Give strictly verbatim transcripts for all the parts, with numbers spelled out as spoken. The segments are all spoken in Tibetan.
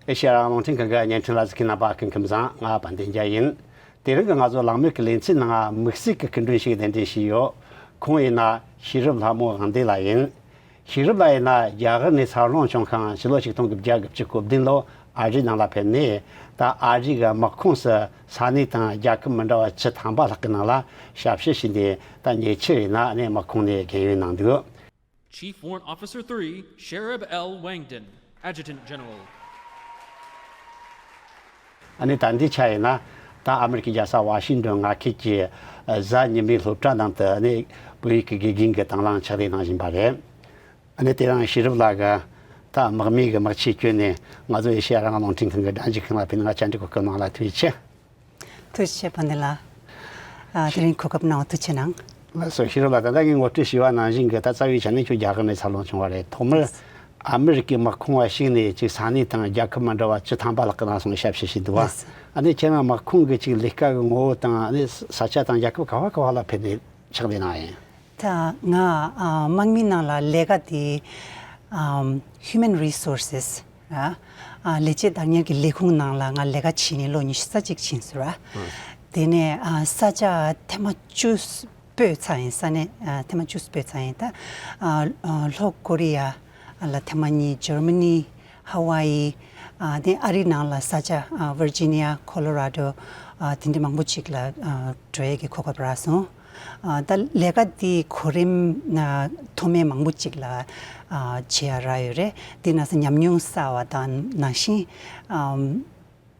ཨེ་ཤེ་ཡ་རང་དབང་རླུང་འཕྲིན་ཁང་གི་བརྙན་འཕྲིན་ལ་གཟིགས་མཁན་རྣམ་པ་སྐུ་ཁམས་བཟང་། ང་དཔལ་ལྡན་རྒྱལ་ཡིན། དེ་རིང་གི་ང་ཚོ་གླེང་མོལ་གྱི་ལེ་ཚན་ནང་དམིགས་བསལ་གྱི་སྐུ་མགྲོན་ཞིག་གདན་འདྲེན་བྱས་ཡོད། ཁོང་ཡིན་ན་ཤེས་རབ་ལྷ་མོ་དབང་འདུས་ལགས་ཡིན། ཤེས་རབ་ལགས་ཡིན་ན་རྒྱ་གར་ནས་འཚར་ལོངས་བྱུང་ཁང་ཕྱི་ལོ་ཆིག་སྟོང་དགུ་བརྒྱ་དགུ་བཅུ་གོ་བདུན་ལོ་ཨ་རིའི་ནང་ལ་ཕེབས་ནས། ད་ཨ་རི་གི་དམག་ཁོངས་སུ་ས་གནས་དང་རྒྱལ་ཁབ་མི་འདྲ་བ་བཅུ་ཐམ་པ་ལྷག་གི་ནང་ལ་ཞབས་ཞུ་བྱས་ནས། ད་ཉེ་ཆར་ཡིན་ན་ཨ་ནི་དམག་ཁོངས་ནས་རྒན་ཡོལ་གནང་འདུག། Chief Warrant Officer three, Sherab L. Wangdon, Adjutant General. ཨ་ནི་ད་འདི་ཆ་ཡིན་ན། ད་ཨ་མི་རི་ཀའི་རྒྱལ་ས་ཝ་ཤིང་ཏོན་མངའ་ཁུལ་གྱི་ཨ་གཟའ་ཉི་མའི་སློབ་གྲྭ་ནང་དུ་ཨ་ནི་བོད་ཡིག་གི་དགེ་རྒན་གྱི་དང་བླངས་ཕྱག་ལས་གནང་བཞིན་པ་རེད། ཨ་ནི་དེ་རིང་ཤེས་རབ་ལགས་ཀྱིས་ད་དམག་མི་གི་དམག་ཆས་གྱོན་ནས་ང་ཚོ་ཨེ་ཤེ་ཡ་རང་དབང་རླུང་འཕྲིན་ཁང་གི་སྒྲ་འཇུག་ཁང་ལ་ཕེབས་ནས་ང་བཅར་འདྲི་གོ་སྐབས་གནང་ལ་ཐུགས་རྗེ་ཆེ། ཐུགས་རྗེ་ཆེ་དཔལ་ལྡན་ལགས། ཨ་དེ་རིང་གོ་སྐབས་གནང་བ་ཐུགས་རྗེ་གནང་། ལགས་སོ། ཤེས་རབ་ལགས། ད་ལྟ་ངས་ངོ་སྤྲོད་ཞུས་པ་ནང་བཞིན་གྱི། ད་རྩ་བའི་ཆ་ནས་ཁྱོད་རྒྱ་གར་ནས་འཚར་ལོངས་བྱུང་བ་རེད། ཐོག་མར་ཨ་མི་རི་ཀའི་དམག་ཁོངས་ལ་ཞུགས་ནས་ཅིག་ས་གནས་དང་རྒྱལ་ཁབ་མི་འདྲ་བ་བཅུ་ཐམ་པ་ལྷག་གི་ནང་སོང་ཞབས་ཞུ་བྱས་འདུག་བ། ལགས་སོ། ཨ་ནི་ཁྱེད་རང་དམག་ཁོངས་ཀྱི་ཅིག་ལས་ཀ་གི་ངོ་བོ་དང་། ཨ་ནི་ས་ཆ་དང་རྒྱལ་ཁབ་ག་བ་ག་བ་ལ་ཕེབས་ནས་ཕྱག་ལས་གནང་ཡིན། ད་ང་ཨ་དམག་མི་ནང་ལ་ལས་ཀ་དེ་ཨམ་Human Resources། ཨ་ཨ་ལས་བྱེད་བདག་གཉེར་གྱི་ལས་ཁུངས་ནང་ལ་ང་ལས་ཀ་བྱས་ནས་ལོ་ཉི་ཤུ་རྩ་གཅིག་ཕྱིན་སོང་ར། ཨ་དེ་ནས་ཨ་ས་ཆ་ཐེངས་མ་བཅུ་སྤོས་ཚར་ཡིན། ས་གནས་ཨ་ཐེངས་མ་བཅུ་སྤོས་ཚར་ཡིན། ད་ཨ་ཨ་ལྷོ་ཀོ་རི་ཡ་ལ་ཐེངས་མ་གཉིས། འཇར་མ་ནི། ཧ་ཝ་ཡི། ཨ་དེ་ཨ་རིའི་ནང་ལ་ས་ཆ་ཨ་ཝར་ཇི་ནི་ཡ། ཁོ་ལོ་ར་ཌོ། ཨ་དེ་འདྲ་མང་པོ་ཅིག་ལ་ཨ་འགྲོ་ཡས་ཀྱི་གོ་སྐབས་རག་སོང་། ཨ་ད་ལས་ཀ་འདི་གོ་རིམ་ཨ་མཐོ་དམན་མང་པོ་ཅིག་ལ་ཨ་བྱེད་ཡ་རག་ཡོད་རེད། འདི་ནང་སོ་ཉམས་མྱོང་བསགས་པ་དང་། ནང་བཞིན་ཨམ་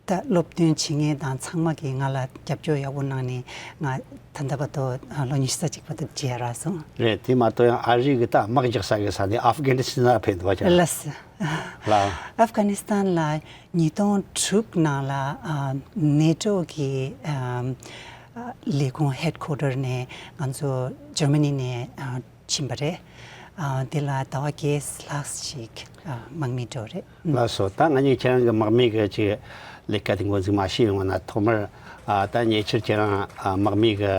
ད་སློབ་སྟོན་བྱེད་མཁན་དང་ཚང་མ་གིས་ང་ལ་རྒྱབ་སྐྱོར་ཡག་པོ་གནང་ནས་ང་ད་ལྟ་བར་དུ་ཨ་ལོ་ཉི་ཤུ་རྩ་གཅིག་བར་དུ་བྱེད་ཡ་རག་སོང་། རེད། དེ་མ་གཏོགས་ཡང་ཨ་རི་གི་ད་དམག་རྒྱག་ས་གི་ས་དེ་ཨབ་གྷ་ནི་སི་ཐན་ལ་ཕེབས་འདུག་བ་ཀྱང་། ལགས་སོ། ལགས། ཨབ་གྷ་ནི་སི་ཐན་ལ་ཉིས་སྟོང་དྲུག་ནང་ལ་ཨ་ནེ་ཊོ་གི་ཨ་ལས་ཁུངས་ཧེཌ་ཀོ་ཊར་ནས་ང་ཚོ་འཇར་མ་ནི་ནས་ཨ་ཕྱིན་པ་རེད། ཨ་དེ་ལ་ཟླ་བ་བརྒྱད་ལྷག་ཞིག་ཨ་དམག་མི་འགྲོ་རེད། ལགས་སོ། ད་ང་གཉིས་ཁྱེད་རང་གི་དམག་མི་གི་ཅིག་ལས་ཀ་དེ་འགོ་འཛུགས་མ་བྱས་ཡོང་ན། ཐོག་མར་ཨ་ད་ཉེ་ཆར་ཁྱེད་རང་ཨ་དམག་མི་གི་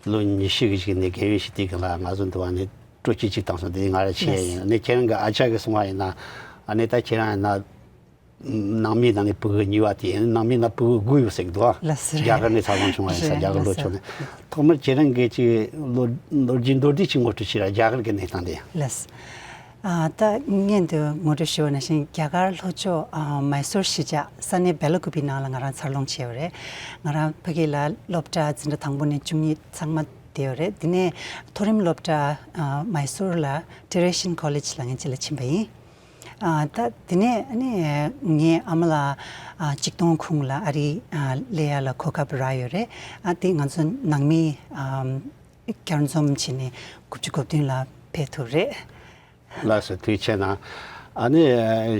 ལོ་ཉི་ཤུ་གི་ཞིག་ནས་རྒན་ཡོལ་ཞིག་དེ་གི་ལ་ང་ཚོ་འདི་བ་ནས་སྤྲོ་སྐྱིད་ཅིག་བཏང་སོང་། དེ་ང་རང་ཆེ་ཡིན། ནས་ཁྱེད་རང་གི་ཨ་ཅག་གི་གསུང་བ་ཡིན་ན། ཨ་ནས་ད་ཁྱེད་རང་ཡིན་ན་ནང་མི་ནང་ནས་ཕྲུ་གུ་གཉིས་པ་དེ་ཡིན། ནང་མི་ནང་ཕྲུ་གུ་དགུ་ཡོད་ཟེར་གི་འདུག་ཨ། ལགས་སོ། རྒྱ་གར་ནས་འཚར་ལོངས་བྱུང་བ་ཡིན་ས། རེད། རྒྱ་གར་ལོ་ལགས་ཆུང་ནས། ཐོག་མར་ཁྱེད་རང་གི་ཅིག་ལོ་ལོ་རྒྱུས་མདོར་བསྡུས་ཅིག་ངོ་སྤྲོད་བྱས་ར། རྒྱ་གར་གི་གནས་སྟངས་དེ། ལགས་སོ། ཨ་ད་སྔོན་དུ་ངོ་སྤྲོད་ཞུས་པ་ནང་བཞིན་རྒྱ་གར་ལྷོ་ཕྱོགས་ཨ་མའི་སོར་གཞིས་ཆགས་ས་གནས་བེ་ལ་ཀུ་པི་ནང་ལ་ང་རང་འཚར་ལོངས་བྱས་པ་རེད། ང་རང་ཕ་གི་ལ་སློབ་གྲྭ་འཛིན་གྲྭ་དང་པོ་ནས་བཅུ་གཉིས་ཚང་མ་བསྡད་པ་རེད། དེ་ནས་མཐོ་རིམ་སློབ་གྲྭ་ཨ་མའི་སོར་ལ་ཊེ་རེ་ཤན་ཀོ་ལེཇ་ལ་ངས་ཅིག་ལ་ཕྱིན་པ་ཡིན། ཨ་ད་དེ་ནས་ཨ་ནི་ངའི་ཨ་མ་ལགས་ཨ་གཅིག་སྟོང་ཁུངས་ལ་ཨ་རི་ཨ་སླེབས་ཡ་ལ་གོ་སྐབས་རག་ཡོད་རེད། ཨ་དེ་ང་ཚོ་ནང་མི་ཨ་བསྐྱར་འཛོམས་བྱས་ནས་དགུ་བཅུ་གོ་བདུན་ལ་ཕེབས་ཐུབ་རེད། ལགས་སོ། ཐུགས་རྗེ་གནང་། ཨ་ནི་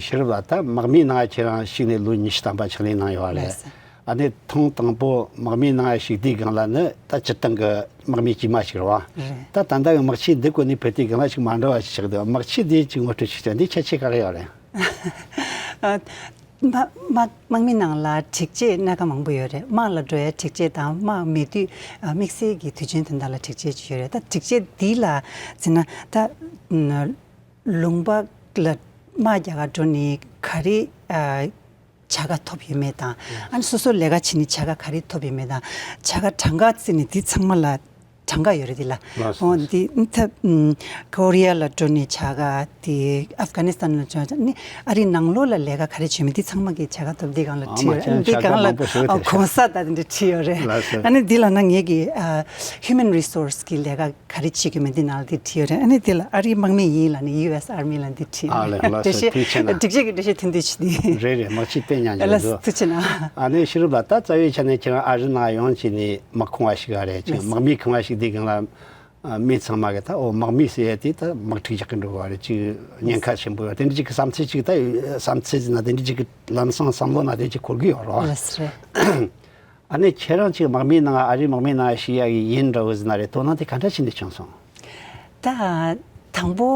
ཤེས་རབ་ལགས། ད་དམག་མིའི་ནང་ཁྱེད་རང་ཞུགས་ནས་ལོ་ཉི་ཤུ་ཐམ་པ་ཕྱག་ལས་གནང་ཡོད་རེད། ལགས་སོ། ཨ་ནི་ཐེངས་དང་པོ་དམག་མིའི་ནང་ཞུགས་དུས་སྒང་ལ་ནི་ད་སྤྱིར་བཏང་གི་དམག་མི་དཀྱུས་མ་ཞིག་རེད་བ། རེད། ད་ད་ལྟ་གི་དམག་ཆས་འདི་བཀོལ་ནས་ཕེབས་དུས་སྒང་ལ་ཞིག་མ་འདྲ་བ་ཞིག་ཆགས་འདུག། དམག་ཆས་འདི་ཅིག་ངོ་སྤྲོད་ཞིག་བྱས། འདི་ཁྱད་ཆོས་ག་རེ་ཡོད་རེད། ཨ་དམག་དམག་མི་ནང་ལ་སྒྲིག་ཆས་སྣ་ཁ་མང་པོ་ཡོད་རེད། དམག་ལ་འགྲོ་ཡའི་སྒྲིག་ཆས་དང་། དམག་མེད་དུས་ཨ་དམིགས་བསལ་གྱི་དུས་ཆེན་དོན་དག་ལ་སྒྲིག་ཆས་ཅིག་ཡོད་རེད། ད་སྒྲིག་ཆས་འདི་ལ་བརྩིས་ན་ད་ཨ་ལུང་པ་ལ་དམག་རྒྱག་ག་འགྲོ་ནས་ག་རེ་ཨ་བྱ་དགའ་ཐོབ་ཡོད་མེད་དང་། ཨ་ནི་སོ་སོ་ལས་ཀ་བྱེད་ནས་བྱ་དགའ་ག་རེ་ཐོབ་ཡོད་མེད་དང་། བྱ་དགའ་གྲངས་ཀ་བརྩིས་ནས་འདི་ཚང་མ་ལ་གྲངས་ཀ་ཡོད་རེད་འདི་ལ། ལགས་སོ། འོ་འདི་ད་ཨམ་ཀོ་རི་ཡ་ལ་འགྲོ་ནས་བྱ་དགའ། དེ་ཨབ་གྷ་ནི་སི་ཐན་ལ་འགྲོ་ནས་ཨ་རི་ནང་ལོགས་ལ་ལས་ཀ་ག་རེ་བྱས་མིན་འདི་ཚང་མ་གི་བྱ་དགའ་ཐོབ་འདི་སྒང་ལ་ཨ་བྲིས་ཡོད་མ་རེད། ཁྱེད་འདི་སྒང་ལ་བྱ་དགའ་མང་པོ་ཞིག་ཨ་རེད། གོང་ས་ད་འདི་འདྲ་བྲིས་ཡོད་རེད། ལགས་སོ། ཨ་ནི་འདི་ལ་ན་ངེད་ཀྱི་ཨ་Human Resource གི་ལས་ཀ་ག་རེ་བྱེད་ཀྱི་མིན་འདི་ནང་ལ་འདི་བྲིས་ཡོད་རེད། ཨ་ནི་འདི་ལ་ཨ་རིའི་དམག་མི་ཡིན་ལབ་ནས་ཡུ་ཨེས་ཨར་མི་ལབ་འདི་བྲིས་ཡོད་ཨ་རེད། ལགས་སོ། འགྲེལ་བཤད་ཐུགས་རྗེ་གནང་། སྒྲིག་ཆས་ཀྱི་འགྲེལ་བཤད་ཐུང་ཐུང་ཞིག་འདི། རེད་རེད། མ་གཅིག་དཔེ་ཉག་ལགས་ཅིག་སོ། འདུག། ཐུགས་རྗེ་གནང་། ཨ་ནི་ཤེས་རབ་ལགས། ད་རྩ་བའི་ཆ་ནས་ཁྱེད་རང་ཨ་རི་ནང་ཡོང་བྱས་ནས་དམག་ཁང་བ་ཞིག་ཨ་རེད། ཅིག་ལགས་སོ། དམག་མིའི་ཁང་བ་ཞིག་འདི་སྒང་ལ་ཨ་མི་ཚང་མ་གི་ད་འོ་དམག་མི་ཟེར་ཡ་དེ་ད་དམག་འཁྲུག་རྒྱག་གི་འགྲོ་བ་རེད། ཅིག་ཉེན་ཁ་ཆེན་པོ་ཡོད། དེ་འདྲ་ཅིག་གི་བསམ་ཚུལ་ཅིག་ད་བསམ་ཚུལ་ཟེར་ན་དེ་འདྲ་ཅིག་གི་ལམ་སང་བསམ་བློ་ན་དེ་ཅིག་འཁོར་གི་ཡོད་རེད། ལགས་སོ། རེད། ཨ་ནི་ཁྱེད་རང་ཅིག་དམག་མིའི་ནང་ཨ་རིའི་དམག་མིའི་ནང་ཞུགས་ཡ་གི་ཡིན་འདྲ་བོ་ཟེར་ན་རེད། དོ་སྣང་དེ་ག་འདྲ་བྱས་ནས་བྱུང་སོང་། ད་དང་པོ་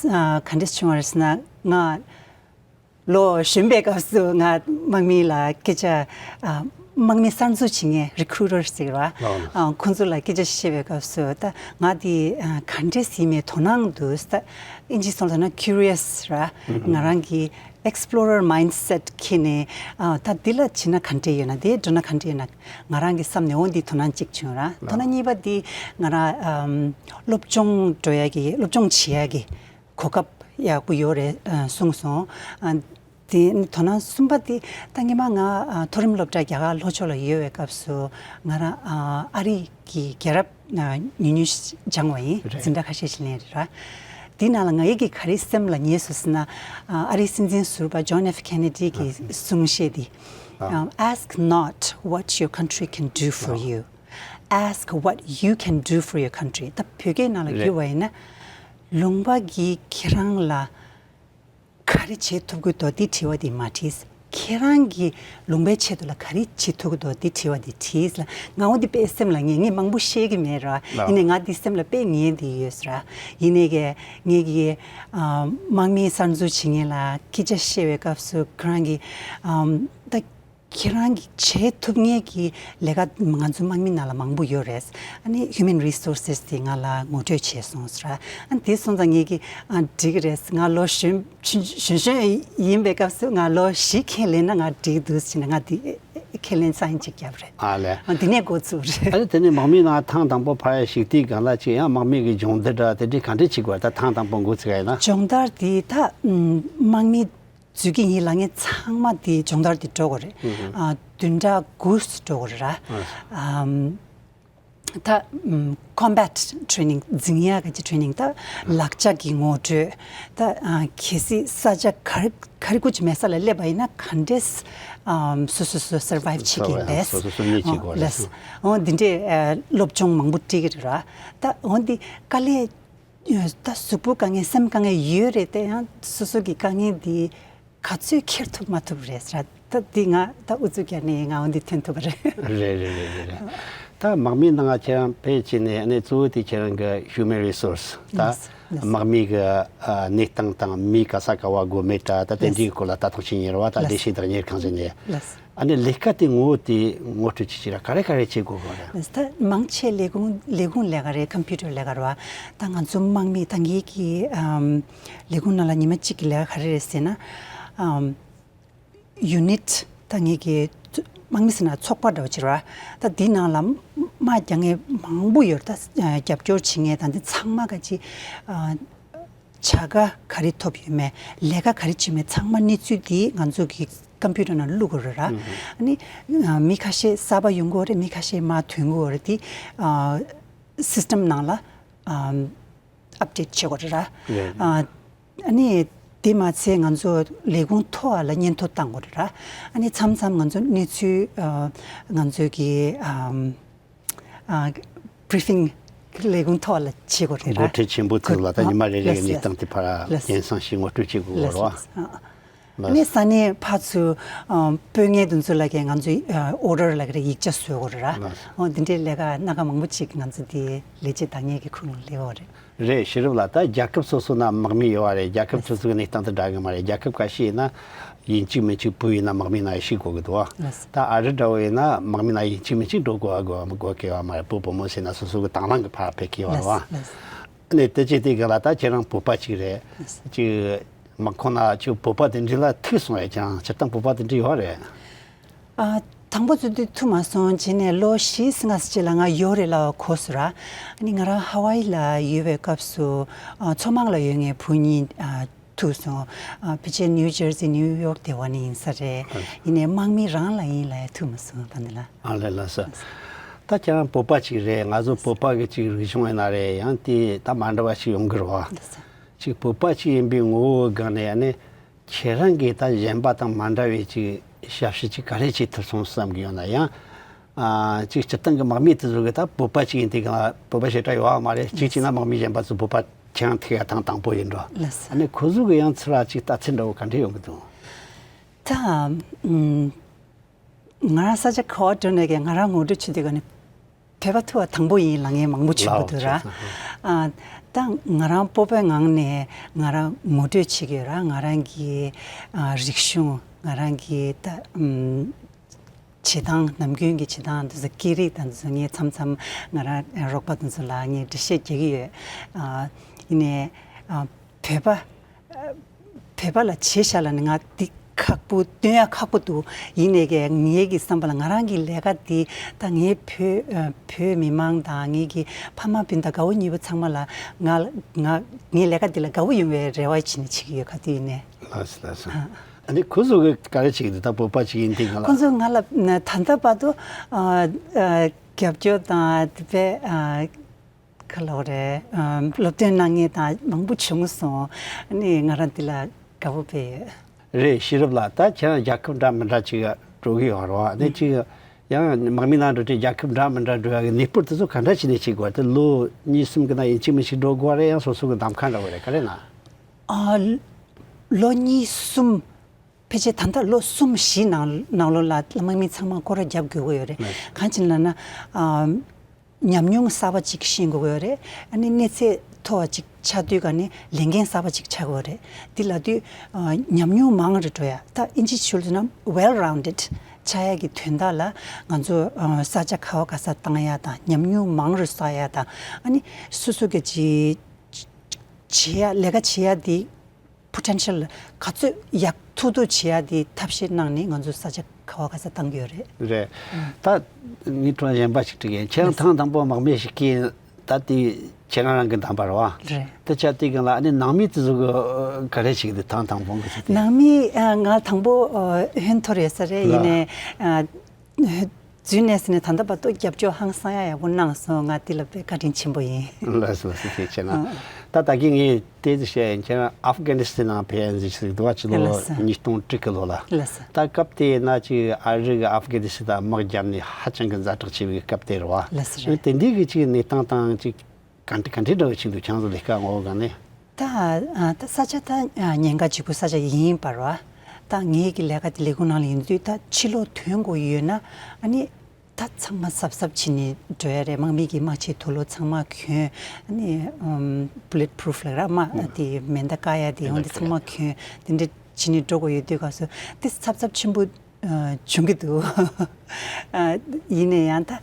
ཨ་ག་འདྲ་བྱུང་བ་རེད་ཟེར་ན། ང་ལོ་གཞོན་པའི་སྐབས་སུ་ང་དམག་མི་ལ་སྐད་ཆ་ཨ་དམག་མི་གསར་འཛུགས་བྱེད་མཁན་རི་ཁུ་རུ་ཊར་ཟེར་བ། ཨོ། ཨ་ཁོང་ཚོ་ལ་སྐད་ཆ་བཤད་པའི་སྐབས་སུ་ད་ང་དེ་ཨ་ག་འདྲས་ཡིན་མིན་དོ་སྣང་འདུག། ད་ཨིན་ཇི་གསུང་ལ་ན་ཁུ་རི་ཡ་སི་ར། ཨུ་ཧུ། ང་རང་གི་ Explorer mindset ཁྱེར་ནས་ཨ་ད་འདི་ལ་བྱེད་ན་ག་འདྲས་ཡོད་ན། དེ་འགྲོ་ན་ག་འདྲས་ཡོད་ན། ང་རང་གི་བསམ་ནས་འོ་འདི་དོ་སྣང་གཅིག་བྱུང་ར། དོ་སྣང་གཉིས་པ་འདི་ང་རང་ཨམ་སློབ་སྦྱོང་འགྲོ་ཡ་གི་སློབ་སྦྱོང་བྱེད་ཡ་གི་གོ་སྐབས་ཡག་པོ་ཡོད་རེད་ཨ་གསུངས་སོང་། ཨ་དེ་དོ་སྣང་གསུམ་པ་དེ་ད་སྔོན་མ་ང་ཨ་མཐོ་རིམ་སློབ་གྲྭ་རྒྱ་གར་ལྷོ་ཕྱོགས་ལ་ཡོད་པའི་སྐབས་སུ་ང་རང་ཨ་ཨ་རི་གི་རྒྱལ་རབས་ཨ་ཉུང་ཉུང་ཞིག་སྦྱངས་པ་ཡིན། རེད། འཛིན་གྲྭ་ཁ་ཤས་ཤིག་ལེན་རེད་ར། དེ་ནང་ལ་ང་ཡི་གི་ག་རེ་སེམས་ལ་ངེས་སོང་ཟེར་ན། ཨ་ཨ་རིའི་སྲིད་འཛིན་ཟུར་པ་John F Kennedy གི་གསུང་བཤད་དེ། ཨ། Um, ask not what your country can do for you. Ask what you can do for your country. ད་བོད་སྐད་ནང་ལ་རེད། བསྒྱུར་བ་ཡིན་ན། ལུང་པ་གིས་ཁྱེད་རང་ལ་ག་རེ་བྱེད་ཐུབ་ཀྱི་འདུག་འདི་དྲི་བ་འདི་མ་དྲིས། ཁྱེད་རང་གིས་ལུང་པའི་ཆེད་དུ་ལ་ག་རེ་བྱེད་ཐུབ་ཀྱི་འདུག་འདི་དྲི་བ་འདི་དྲིས་ལ། ང་འོ་འདི་དཔེ་སེམས་ལ་ངེས། ངས་མང་པོ་ཤེས་ཀྱི་མེད་ར། ལགས། ཡིན་ནའི་ང་འདི་སེམས་ལ་དཔེ་ངེས་འདི་ཡོད་ཟེར་ར། ཡིན་ནའི་གི་ངས་གི་ཨ་དམག་མི་གསར་འཛུགས་བྱེད་མཁན་ལ་སྐད་ཆ་བཤད་པའི་སྐབས་སུ་ཁོ་རང་གིས་ཨམ་ད་ཁྱེད་རང་གིས་བྱེད་ཐུབ་མཁན་གྱི་ལས་ཀ་ང་ཚོ་དམག་མི་ནང་ལ་མང་པོ་ཡོད་རེད། ཨ་ནི་Human Resources དེ་ང་ལ་ངོ་སྤྲོད་བྱས་སོང་ཟེར། ཨ་ནི་དེ་སོང་ཙང་ངས་ཀྱི་ཨ་འགྲིག་གི་རེད། ང་ལོ་གཞོན་གཞོན་གཞོན་ཡིན་པའི་སྐབས་སུ་ང་ལོ་བཞི་ཁས་ལེན་ན་ང་འགྲིག་འདུག་ཟེར་ནས་ང་དེ་ཁས་ལེན་sign གཅིག་བརྒྱབ་རེད། ཨ་ལས། ཨ་དེ་ནས་འགོ་བཙུགས་རེད། ཨ་ནི་དེ་ནས་དམག་མིའི་ནང་ཐེངས་དང་པོ་ཕར་ཞུགས་དུས་སྒང་ལ་ཅིག་ཡང་དམག་མི་གི་སྦྱོང་བརྡར་འདྲ་དེ་འདྲའི་ག་འདྲས་བྱེད་དགོས་རེད། ད་ཐེངས་དང་པོ་འགོ་ཚུགས་ཡ་ཡིན་ན། སྦྱོང་བརྡར་དེ་ད་ཨམ་དམག་མི་འཛུལ་གྱི་ཡིན་ལབ་མཁན་ཚང་མ་དེ་སྦྱོང་བརྡར་དེ་འགྲོ་དགོས་རེད། ཨ་བདུན་ཕྲག་དགུ་འགྲོ་དགོས་རེད་ར། ཨམ་ད་ཨམ་combat training འཛིང་ཡག་གི་training ད་ལག་ཆ་གི་ངོ་སྤྲོད། ད་ཨ་གལ་སྲིད་ས་ཆ་ག་རེ་ག་རེ་ཀུ་ཅི་མེད་ས་ལ་སླེབས་པ་ཡིན་ན་ག་འདྲས་ཨམ་སོ་སོ་སོ་survive བྱེད་ཀྱི་ཡིན་པས། སོ་སོ་སོ་གཉིས་བྱེད་དགོས་རེད། ལགས། འོ་འདི་འདྲས་ཨ་སློབ་སྦྱོང་མང་པོ་སྤྲད་ཀྱི་རེད་ར། ད་འོ་འདི་དཀའ་ལས། ད་གཟུགས་པོ་དཀའ་ངལ་སེམས་དཀའ་ངལ་ཡོད་རེད་དེ་ཡང་སོ་སོ་གི་དཀའ་ངལ་འདི་ག་ཚོད་འཁྱེར་ཐུབ་མ་ཐུབ་རེད་ཟེར། ད་འདི་ང་ད་ཨུ་ཚུགས་རྒྱག་ནས་ང་འོ་འདི་ཐོན་ཐུབ་པ་རེད། རེད་རེད་རེད་རེད་རེད། ད་དམག་མིའི་ནང་ང་ཁྱེད་རང་ཕེབས་བྱས་ནས་ཨ་ནི་གཙོ་བོ་དེ་ཁྱེད་རང་གི་human resource ད་ལགས་ལགས། དམག་མིའི་གི་ཨ་གནས་སྟངས་དང་མི་ག་ས་ག་བ་དགོས་མེད་འདྲ་ད་དེ་འདྲའི་ལགས་སྐོར་ལ་ལྟ་རྟོག་བྱེད་མཁན་རེད་བ། ད་ལས་ལགས་བྱེད་བདག་གཉེར་ཁང་ཟེར་ནས། ལགས། ཨ་ནི་ལས་ཀ་དེ་ངོ་བོ་དེ་ངོ་སྤྲོད་བྱེད་ཅིག་ར་ག་རེ་ག་རེ་བྱེད་དགོས་གོ་ར། ད་མང་ཆེ་ལས་ཁུངས་ལས་ཁུངས་ལས་ཀ་རེད། ཀམ་པུ་ཊར་ལས་ཀ་རེད་བ། ད་ང་ཚོ་དམག་མི་ད་ངེད་ཀྱི་ཨམ་ལས་ཁུངས་ནང་ལ་ཉི་མ་གཅིག་གི་ལས་ཀ་ག་རེ་རེད་ཟེར་ན། ཨམ་ཡུ་ནིཊ་ད་ངེད་ཀྱི་དམག་མི་ཟེར་ན་ཚོགས་པ་འདྲ་བོ་ཅིག་རེད་བ། ད་འདི་ནང་ལ་དམག་རྒྱག་མཁན་མང་པོ་ཡོད་རེད། ད་རྒྱབ་སྐྱོར་བྱེད་མཁན་ད་འདི་ཚང་མ་ག་ཅི་ཨ། བྱ་དགའ་ག་རེ་ཐོབ་ཡོད་མེད། ལས་ཀ་ག་རེ་བྱེད་མེད་ཚང་མ་གནས་ཚུལ་འདི་ང་ཚོ་གི་ཀམ་པུ་ཊར་ནང་བླུག་དགོས་རེད་ར། ཨ་ནི་མི་ཁ་ཤས་གསར་པ་ཡོང་གི་ཡོད་རེད། མི་ཁ་ཤས་མར་ཐོན་གི་ཡོད་རེད། དེ་སིས་ཊམ་ནང་ལ་ཨབ་ཌེཊ་བྱེད་དགོས་རེད་ར། ཨ་ནི་དེ་མ་ཚད་ང་ཚོ་ལས་ཁུངས་མཐོ་བ་ལ་སྙན་ཐོ་བཏང་དགོས་རེད་ར། ཨ་ནི་མཚམས་མཚམས་ང་ཚོ་གནས་ཚུལ་ང་ཚོ་གི་ཨམ། ཨ་བྷི་རི་ཕིང་ལས་ཁུངས་ཐོག་ལ་བྱེད་དགོས་རེད་ར། འགོ་ཁྲིད་ཆེན་པོ་ཚོ་ལ་ད་ཉི་མ་རེ་རེ་གི་ལགས་གནས་སྟངས་དེ་ཕར་ལགས་སྙན་སེང་ཞིག་ངོ་སྤྲོད་བྱེད་དགོས་རེད་བ། ལགས་ལགས། ཨ་ནི་ས་གནས་ཕར་ཚུར་ཨ་སྤོ་མཁན་དེ་ཚོ་ལ་གས་ང་ཚོས་ཨ་ཨོ་ཌར་ལ་ག་རེ་ཡིག་ཆ་བཟོ་དགོས་རེད་ར། ལགས། འོ་འདི་འདྲའི་ལས་ཀ་སྣ་ཁ་མང་པོ་ཅིག་ང་ཚོ་དེ་ལས་བྱེད་བདག་གཉེར་གྱི་ཁུངས་ལ་སླེབས་ཡོད་རེད། རེད། ཤེས་རབ་ལགས། ད་རྒྱལ་ཁབ་སོ་སོ་ན་དམག་མི་ཡོད་བ་རེད། རྒྱལ་ཁབ་སོ་སོ་གི་གནས་སྟངས་དེ་འདྲ་གི་མ་རེད། རྒྱལ་ཁབ་ཁ་ཤས་ཡིན་ན་ཡིན་གཅིག་མིན་གཅིག་བུ་ཡིན་ན་དམག་མི་ནང་ཡང་ཞུགས་དགོས་ཀྱི་འདུག་བ། ལགས། ད་ཨ་རི་འདྲ་བོ་ཡིན་ན་དམག་མི་ནང་ཡིན་གཅིག་མིན་གཅིག་འགྲོ་དགོས་པ་དགོས་དགོས་ཀྱི་ཡོད་མ་རེད། བུ་བུ་མོ་ཟེར་ན་སོ་སོ་གི་དང་བླངས་ཀྱི་ཕར་ཕེབས་ཀྱི་ཡོད་རེད་བ། ལགས་ལགས། ཨ་ནི་དེ་ཅི་དེ་ག་ལ་ད་ཁྱེད་རང་བོད་པ་ཅིག་རེད། ལགས། ཅིག་དམག་ཁོངས་ན་ཅིག་བོད་པ་དེ་འདྲ་ལ་ཐུག་སོང་བས་ཀྱང་སྤྱིར་བཏང་བོད་པ་དེ་འདྲ་ཡོད་རེད། ཨ། དང་པོ་ཚོ་དུས་ཐུག་མ་སོང་། རྗེས་ནས་ལོ་བཞི་ཙམ་ལྔ་ཙམ་ཅིག་ལ་ང་ཡོད་རེད་ལབ་གོ་སོང་ར། ཨ་ནི་ང་རང་ཧ་ཝ་ཨི་ལ་ཡོད་པའི་སྐབས་སུ་ཨ་མཚོ་དམག་ལ་ཡོད་མཁན་བུ་གཉིས་ཨ་ཐུག་སོང་། ཨ་ཕལ་ཆེར་ནིའུ་ཇར་སི་ནིའུ་ཡོག་དེ་བ་ནས་ཡིན་ས་རེད། ཨ། ཡིན་ནའི་དམག་མི་རང་ལ་ཡིན་ལབ་ཡ་ཐུག་མ་སོང་ད་འདི་ལ། ཨ་ལས་ལགས་སོ། ད་ཁྱེད་རང་བོད་པ་ཅིག་རེད། ང་ཚོ་བོད་པ་གི་ཅིག་རིག་གཞུང་ཡིན་ན་རེད། ཡང་དེ་ད་མ་འདྲ་བ་ཅིག་ཡོང་གི་རེད་བ། ལགས་སོ། ཅིག་བོད་པ་ཅིག་ཡིན་པའི་ངོ་བོའི་སྒང་ནས་ཨ་ནི། ཁྱེད་རང་གིས་ད་གཞན་པ་དང་མ་འདྲ་བའི་ཅིག་ཞབས་ཕྱི་ཅིག་ག་རེ་བྱེད་ཐུབ་སོང་བསམ་གྱི་ཡོད་ན། ཡང་ཨ་ཅིག་སྤྱིར་བཏང་གི་དམག་མི་དེ་ཚོ་གིས་ད་བོད་པ་ཅིག་ཡིན་དུས་གང་ལ་བོད་པ་ཞེ་དྲག་ཡོད་པ་མ་རེད། གཅིག་བྱས་ན་དམག་མི་གཞན་པ་ཚོ་བོད་པ་ཁྱེད་རང་ཐུག་ཡ་ཐེངས་དང་པོ་ཡིན་འགྲོ། ལགས་སོ། ཨ་ནི་ཁོ་ཚོ་གི་ཡང་ཚུར་ལ་ཅིག་ལྟ་ཚུལ་འདྲ་བོ་ག་འདྲས་ཡོང་གི་འདུག་ད་ཨམ། ང་རང་ས་ཆ་ག་བ་འགྲོ་ནས་ཀྱང་ང་རང་ངོ་སྤྲོད་བྱེད་དུས་ག་ནས་བོད་པ་ཐུག་པ་དང་པོ་ཡིན་ལབ་མཁན་མང་པོ་བྱུང་གི་འདུག་ར། ལའོ་ཆེ། ཨ། ད་ང་རང་སྤོབས་པའི་ངང་ནས་ང་རང་ངོ་སྤྲོད་བྱེད་ཀྱི་ཡོད་ར། ང་རང་གི་ཨ་རིག་གཞུང་ང་རང་གི་ད་ཨམ། བྱེད་སྟངས་ནམ་རྒྱུན་གྱི་བྱེད་སྟངས་འདི་ཚོ་སྐད་རིགས་དང་འདི་ཚོ་ངས་མཚམས་མཚམས་ང་རང་རོགས་པ་དེ་ཚོ་ལ་ངས་འགྲེལ་བཤད་རྒྱག་གི་ཡོད། ཨ། ཡིན་ནའི་ཨ། བོད་པ། བོད་ བོད་པ་ལ་བྱས་བཞག་ལབ་ན་ང་འདི་ཁག་པོ་སྟོན་ཡ་ཁག་པོ་འདུག་ཡིན་ནའི་གི་ངའི་གི་བསམ་པ་ལ་ང་རང་གི་ལས་ཀ་འདི་ད་ངའི་བོད་ཨ་བོད་མི་མང་དང་ངའི་གི་ཕ་མ་སྤུན་ཟླ་དགའ་བོ་ཉེ་བོ་ཚང་མ་ལ་ང་ང་ངའི་ལས་ཀ་འདི་ལ་དགའ་བོ་ཡོང་བའི་རེ་བ་བྱས་ནས་བྱེད་ཀྱི་ཡོད། ག་དུས་ཡིན་ནའི། ལགས་སོ་ལགས་སོ། ཨ་ནི་ཁོ་ཚོ་གི་ག་རེ་བྱེད་ཀྱི་འདུག་ད་བོད་པ་ཅིག་ཡིན་དུས་ང་ལ། ཁོ་ཚོ་ང་ལ་ད་ལྟ་བར་དུ་ཨ་ཨ་རྒྱབ་སྐྱོར་དང་དེ་བས་ཨ་ག་ལབ་རེད། ཨ་སློབ་སྟོན་གནང་མཁན་དང་མང་པོ་བྱུང་སོང་། ཨ་ནི་ང་རང་འདི་ལ་དགའ་བོ་དཔེ་ཡོད། རེད། ཤེས་རབ་ལགས། ད་ཁྱེད་རང་རྒྱལ་ཁབ་འདྲ་མི་འདྲ་ཅིག་འགྲོ་གི་ཡོད་རེད་བ། ཨ་ནི་ཅིག་ཡང་དམག་མི་ནང་འགྲོ་དུས་རྒྱལ་ཁབ་འདྲ་མི་འདྲ་འགྲོ་ཡག་གི་གནས་སྤོར་དེ་ཚོ་ག་འདྲ་བྱས་ནས་བྱེད་དགོས། དེ་ལོ་གཉིས་གསུམ་གི་ནང་ཡིན་གཅིག་མིན་གཅིག་འགྲོ་དགོས་རེད། ཡང་སོ་སོ་གི་གདམ་ཁ་འདྲ་བོ་རེད། ག་རེ་ན། ཨ་ལོ་གཉིས་གསུམ། ཕལ་ཆེར་ད་ལྟ་ལོ་གསུམ་བཞི་ནང་ནང་ལོགས་ལ་དམག་མི་ཚང་མ་སྐོར་ར་རྒྱབ་དགོས་ཀྱི་ཡོད་རེད། གང་ཅི་ལབ་ན། ཨ་ཉམས་མྱོང་གསར་པ་ཅིག་ཤེས་དགོས་ཀྱི་ཡོད་རེད། ཨ་ནི་གནས་ཚད་མཐོ་བ་ཅིག་ཆགས་དུས་ག་ནི་ལས་འགན་གསར་པ་ཅིག་ཆགས་ཀྱི་ཡོད་རེད། འདི་ལབ་དུས་ཨ་ཉམས་མྱོང་མང་རུ་འགྲོ་ཡ། ད་ཨིན་ཇི་ཞུ་ལ་ན་well rounded ཆགས་ཡ་གི་དོན་དག་ལ་ང་ཚོ་ཨ་ས་ཆ་ག་བ་ག་ས་བཏང་ཡ་དང་ཉམས་མྱོང་མང་རུ་བསགས་ཡ་དང་། ཨ་ནི་སོ་སོ་གི་ཅི་བྱེད་ཡ་ལས་ཀ་བྱེད་ཡ་འདི་པོ་ཊེན་ཤལ་ག་ཚོད་ཡག་ཐུབ་ཐུབ་བྱེད་ཡ་དེ་ཐབས་ཤེས་གནང་ནས་ང་ཚོ་ས་ཆ་ག་བ་ག་ས་བཏང་གི་ཡོད་རེད། རེད། ད་ངས་དྲི་བ་གཞན་པ་ཞིག་དྲི་གི་ཡིན། ཁྱེད་རང་ཐེངས་དང་པོ་དམག་མི་ཞིག་གིས་ད་དེ་ཁྱེད་རང་རང་གི་འདམ་པ་རེད་བ། རེད། དེ་ཆ་དེ་གང་ལ་ཨ་ནི་ནང་མི་དེ་ཚོ་གི་ག་རེ་ཞིག་དེ་ཐེངས་དང་པོ་གི་ཞིག་དེ། ནང་མི་ཨ་ང་དང་པོ་ཨ་ཧོན་ཐོར་ཡོད་ས་རེད། ཡིན་ནའི་ཨ་འཛུལ་ནས་ཟིན་ནས་ད་ལྟ་བར་དུ་རྒྱབ་སྐྱོར་ཧང་སང་ཡ་ཡག་པོ་གནང་སོང་། ང་དེ་ལ་དཔེ་བཀའ་དྲིན་ཆེན་པོ་ཡིན། ལགས་སོ་ལགས་སོ། ཐུགས་རྗེ་ཆེ་གནང་། ད་ད་གིན་ངས་དེ་ཚོ་བཤད་ཡིན། ཁྱེད་རང་ཨབ་གྷ་ནི་སི་ཐན་ནང་ཕེབས་ཡ་ཟིག་ཟིག་འདུག་བ། ཕྱི་ལོ་ལགས་སོ། ཉིས་སྟོང་དྲུག་གི་ལོ་ལ། ལགས་སོ། ད་སྐབས་དེ་ན་ཅིག་ཨ་རི་གི་ཨབ་གྷ་ནི་སི་ཐན་དམག་བརྒྱབ་ནས་ཧ་ཅང་གི་ཛ་དྲག་ཆེ་བའི་སྐབས་དེ་རེད་བ། ལགས་སོ་རེད། དེ་འདྲའི་གི་ཅིག་གནས་སྟངས་དང་ཅིག་ག་འདྲ་ག་འདྲའི་འདྲ་བོ་ཕྱིན་འདུག་ཁྱེད་ཚོ་ལས་ཀ་ངོ་བོ་ག་ནས། ད་ཨ་ད་ས་ཆ་ད་ཨ་ཉེན་ཁ་ལྗིད་པོ་ས་ཆ་ཡིན་པ་རེད་བ། ད་ངེད་ཀྱི་ལས་ཀ་དེ་ལས་ཁུངས་ནང་ལ་ཡིན་དུས་ད་ཕྱི་ལོགས་ཐོན་དགོས་ཡོད་ན་ཨ་ནི་ད་ཚང་མ་གཟབ་གཟབ་བྱས་ནས་འགྲོ་ཡ་རེད། དམག་མི་གི་དམག་ཆས་དུག་ལོག་ཚང་མ་གྱོན། ཨ་ནི་ཨམ་བུ་ལེཊ་པུ་རུཕ་ལབ་ར་མ་དེ་མེ་མདའ་བཀག་ཡ་དེ་ཡོང་དེ་ཚང་མ་གྱོན། དེ་འདྲ་བྱས་ནས་འགྲོ་དགོས་ཡོད་དུས་སྐབས་སུ་དེ་འཚབ་འཚབ་ཆེན་པོ་ཨ་བྱུང་གི་འདུག་ཨ་ཡིན་ནའི་ཡང་ད་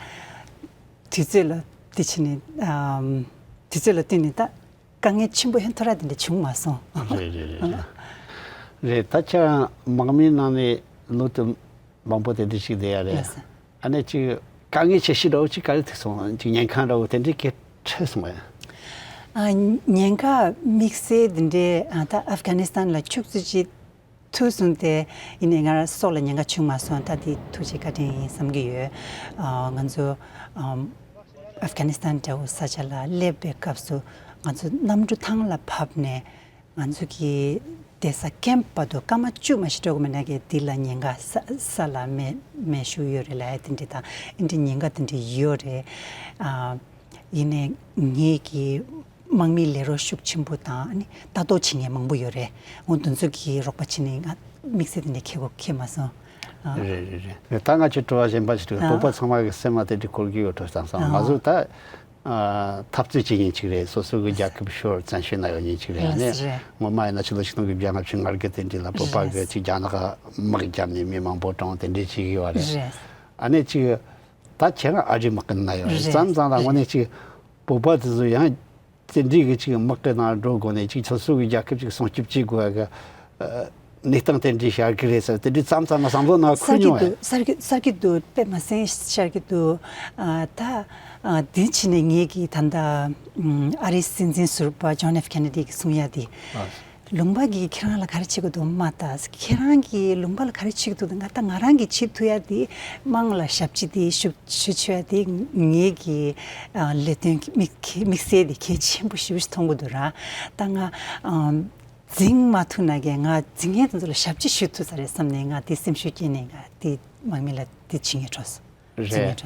དུས་ཚོད་ལ་དེ་བྱས་ནས་ཨམ་དུས་ཚོད་ལ་བསྟུན་ནས་ད་དཀའ་ངལ་ཆེན་པོ་ཧོན་ཐོར་ར་དེ་འདྲ་བྱུང་མ་སོང་། རེད་རེད་རེད་རེད། རེད། ད་ཁྱེད་རང་དམག་མིའི་ནང་ནས་ལོ་དུ་མང་པོ་དེ་འདྲ་ཞིག་བསྡད་ཡ་རེད། ལགས་སོ། ཨ་ནི་ཅིག་དཀའ་ངལ་ཆེ་ཤོས་འདྲ་བོ་ཅིག་ག་རེ་ཐུག་སོང་། ཅིག་ཉེན་ཁ་འདྲ་བོ་དེ་འདྲའི་སྐད་འཕྲད་སོང་ངས། ཨ་ཉེན་ཁ་དམིགས་བསལ་དེ་འདྲའི་ཨ་ད་ཨབ་གྷ་ནི་སི་ཐན་ལ་ཕྱུགས་ཚོད་ཅིག་ཐུག་སོང་སྟེ་ཡིན་ནའི་ང་རང་སྲོག་ལ་ཉེན་ཁ་བྱུང་མ་སོང་། ད་དེ་ཐུགས་རྗེ་བཀའ་དྲིན་ཡིན་བསམ་གྱི་ཡོད། ཨ་ང་ཚོ་ཨམ་ཨབ་གྷ་ནི་སི་ཐན་འདྲ་བོ་ས་ཆ་ལ་སླེབས་པའི་སྐབས་སུ་ང་ཚོ་གནམ་གྲུ་ཐང་ལ་བབས་ནས་ང་ཚོ་གི་བསྡད་ས་ཀེམ་བར་དུ་སྐར་མ་བཅུ་མ་ཞིག་འགྲོ་གི་མེད་ན་གི་འདི་ལ་ཉེན་ཁ་ས་ས་ལ་མེ་མེ་ཤུགས་ཡོད་རེད་ལབ་ཡ་དེ་འདྲ་དང་ཨེ་འདྲ་ཉེན་ཁ་དེ་འདྲ་ཡོད་རེད། ཨ་ཡིན་ནའི་ངེད་ཀྱི་དམག་མིའི་ལས་རོགས་ཤུགས་ཆེན་པོ་དང་ཨ་ནི་ལྟ་རྟོག་བྱེད་མཁན་མང་པོ་ཡོད་རེད། འོ་དེ་ཚོ་གིས་རོགས་པ་བྱས་ནས་ང་དམིགས་བསལ་དེ་འདྲ་ཁེལ་གོ་ཁེལ་མ་སོང་། ཨ། རེད་རེད་རེད། ད་ང་ཚོས་དྲི་བ་གཞན་པ་ཞིག་དྲི། ཨ། བོད་པ་ཚང་མ་གི་སེམས་ལ་དེ་འདྲ་འཁོར་གྱི་ཡོད་འགྲོ་བསམ་སོང་། ཨ། ང་ཚོ་ད་ཨ་འཐབ་རྩོད་བྱེད་མཁན་ཅིག་རེད། སོ་སོ་གི་རྒྱལ་ཁབ་ཕྱོགས་བཙན་བྱོལ་ན་ཡོད་མཁན་ཅིག་རེད། ལགས་སེ་རེད། སྔོན་མ་ཡིན་ན་ཕྱི་ལོ་ཆིག་སྟོང་དགུ་བརྒྱ་ལྔ་བཅུ་ང་དགུ་དེ་འདྲ་ལ་བོད་པ་གི་ཅིག་རྒྱ་ནག་དམག་བརྒྱབ་ནས་མི་མང་པོ་གྲོངས་དེ་འདྲ་བྱེད་ཀྱི་ཡོད་རེད། རེད། ཨ་ནི་ཅིག་ད་ཁྱེད་རང་ཨ་རིའི་དམག་གི་ནང་ཡོད་རེད། རེད། བསམ་ཙང་ད་དངོས་གནས་ཅིག་བོད་པ་དེ་ཚོ་ཡང་དེ་འདྲའི་གི་ཅིག་དམག་གི་ནང་འགྲོ་དགོས་ནས་ཅིག་སོ་སོ་གི་རྒྱལ་ཁབ་ཅིག་སྲུང་སྐྱོབ་བྱེད་དགོས་གི་ཨ་གནས་སྟངས་དེ་འདྲའི་ཤར་གི་རེད་ཟེར། དེ་འདྲའི་མཚམས་མཚམས་ལ་བསམ་བློ་ནང་འཁོར་གསར་གྱི་མྱོང་ཡ། འདུག་གསར་གྱི་གསར་གྱི་འདུག་དཔེ་མ་སྲིད་ཤར་གྱི་འདུག་ཨ་ད་ཨ་དེ་ཕྱིན་ནས་ངེད་ཀྱི་ད་ལྟ་ཨ་རིའི་སྲིད་འཛིན་ཟུར་པ་ཇོན་ཨེཕ་ཁེ་ནེ་ཌི་གིས་གསུང་ཡ་དེ། ཨ། ལུང་པ་གིས་ཁྱེད་རང་ལ་ག་རེ་བྱེད་ཀྱི་འདུག་མ་ལྟ། ཁྱེད་རང་གིས་ལུང་པ་ལ་ག་རེ་བྱེད་ཀྱི་འདུག་ང་ད་ང་རང་གིས་བྱེད་ཐུབ་ཡ་དེ་དམངས་ལ་ཞབས་ཕྱི་དེ་ཞུ་ཞུ་ཆོག་ཡ་དེ་ངེད་ཀྱི་ཨ་ལས་དོན་དམིགས་དམིགས་བསལ་དེ་གལ་ཆེན་པོ་ཞེ་པོ་ཞིག་མཐོང་གི་འདུག་ར། ད་ང་ཨམ་འཛིང་མ་ཐུབ་ན་གི་ང་འཛིང་མཁན་དེ་ཚོ་ལ་ཞབས་ཕྱི་ཞུ་ཐུབ་ས་རེད་བསམ་ནས་ང་དེ་སེམས་ཤུགས་སྐྱེས་ནས་ང་དེ་དམག་མི་ལ་དེ་བྱེད་མཁན་འགྲོ་སོང་། རེད།